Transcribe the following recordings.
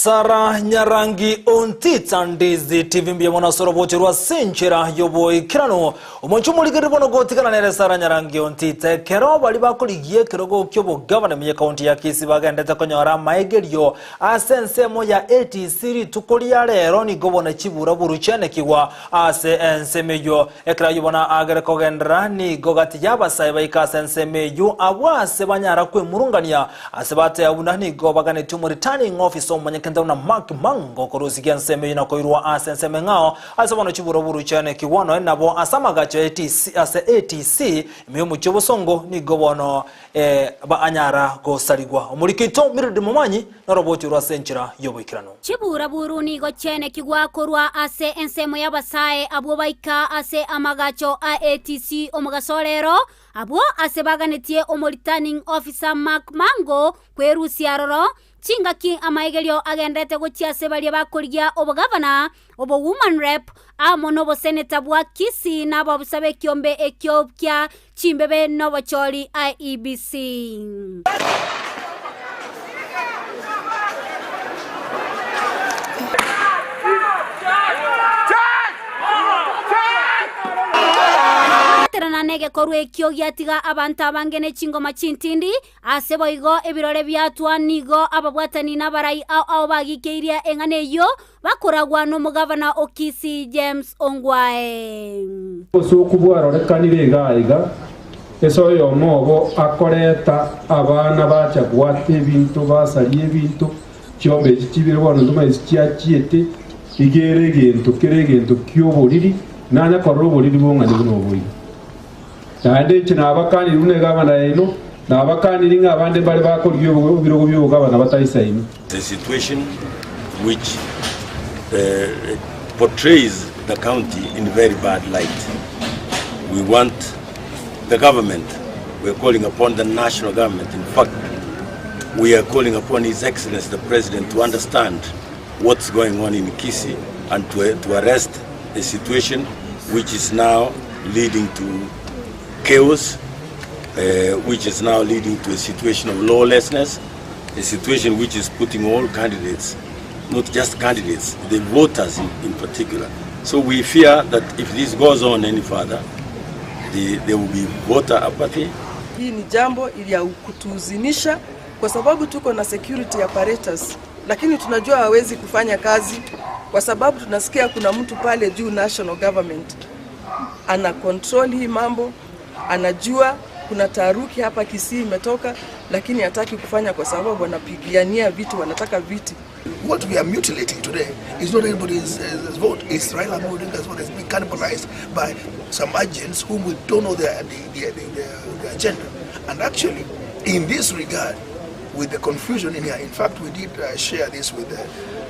Sarah Nyarangi Ontitsa Ndizi TV mbuya mono ase oroboche rwa Senchera y'oboikeranu. Omonche omorigereri bono gotigana nere Sarah Nyarangi Ontitsa ekero baria bakorigia ekerogo ki'obogavana ime y'ekaunti ya Kisii bagendete konyora amaegerio ase ensemo ya ATC rituko ria rero nigo bono chiburaburu chianekigwa ase ensemo eyio. Ekero ayio bono agere kogenderera, nigo gati y'abasae baika ase ensemo eyio, abwo ase banyara kwemurungania, ase bateba buna nigo baganetie omoreturning officer omonyekente buna Mark Mango korusigia ensemo eyio na koirwa ase ensemo eng'ao, ase bono chiburaburu chianekigwa nonya nabo ase amagacho ya ATC, ase ATC ime y'omochie obosongo nigo bono eh, anyara gosarigwa. Omoriki oito Mildred Momanyi norobochie rwa ase enchera y'oboikeranu. Chiburaburu nigo chiaenekigwa korwa ase ensemo y'abasae abwo baika ase amagacho a ATC omogaso orero, abwo ase baganetie omoreturning officer Mark Mango kwerusia aroro, chingaki amaegerio agenderete gochia ase baria bakorigia obogavana, obowoman rep, amo noboseneta bwa Kisii na abaofisa b'ekiombe ekio kia chimbebe nobochori IEBC. Kobwaterana negekorwa ekio giatiga abanto abange ne chingoma chintindi, Ase boigo ebirore biatwa nigo ababwatani na abarai ao ao bagikeirie eng'ana eyio, bakoragwa nomogavana o Kisii James Ongwae. Obosooku bwarorekanire iga aiga, ase oyomo obo akoreta abana bacha gwata ebinto, basaria ebinto, chiombe echi chibere bono ntomanyeti chiachiete, iga ere egento kere egento ki'oboriri, nanya korora oboriri bong'ani buna obo iga. Naende inche nabakanire buna egavana yaino, nabakaniri ng'a abande mbare bakorigia ebirogo bi'obogavana bataisaini. A situation which portrays the county in very bad light. We want the government, we are calling upon the national government, in fact we are calling upon His Excellency the President to understand what's going on in Kisii and to, to arrest a situation which is now leading to chaos, uh, which is now leading to a situation of lawlessness, a situation which is putting all candidates, not just candidates, the voters in, in particular. So we fear that if this goes on any further, the, there will be voter apathy. Hii ni jambo ya kutuhuzunisha kwa sababu tuko na security apparatus, lakini tunajua hawezi kufanya kazi kwa sababu tunasikia kuna mtu pale juu national government ana control hii mambo, anajua kuna taharuki hapa Kisii imetoka, lakini hataki kufanya kwa sababu wanapigania vitu, wanataka viti. What we are mutilating today is not anybody's uh, vote. It's Raila Amolo Odinga's vote has been cannibalized by some agents whom we don't know their, the, the, the, the agenda. And actually, in this regard, with the confusion in here, in fact, we did uh, share this with uh,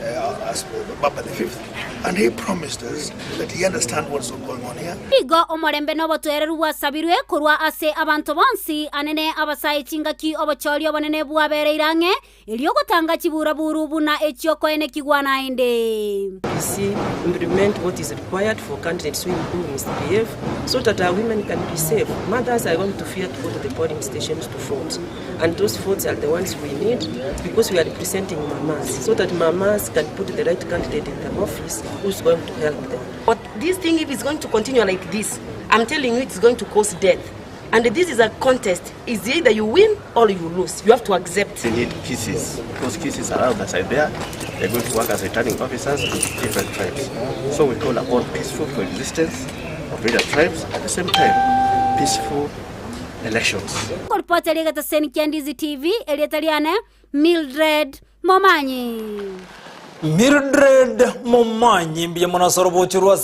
uh, Baba the Fifth, and he promised us that he understands what's going on here. Nigo omorembe na obotoereru bwasabirwe korwa ase abanto bonsi, anene abasae chingaki obochori obonene bwabereire ang'e, Erio gotanga chiburaburu buna echi'okoenekigwa naende. IEBC implement what is required for candidates who who misbehave so that our women can be safe. Mothers are going to fear to go to the polling stations to vote and those votes are the ones we need because we are representing mamas so that mamas can put the right candidate in the office who's going to help them. But this thing, if it's going to continue like this, I'm telling you it's going to cause death. And this is a contest. It's either you win or you lose. You have to accept. We need Kisiis. Those Kisiis are out outside there. They're going to work as returning officers to different tribes. So we call upon peaceful coexistence of various tribes, at the same time, peaceful elections. Nkoripota ri'egetaseni kia Ndizi TV, erieta riane Mildred Momanyi. Mildred Momanyi mbuya mono ase orobocho rwa.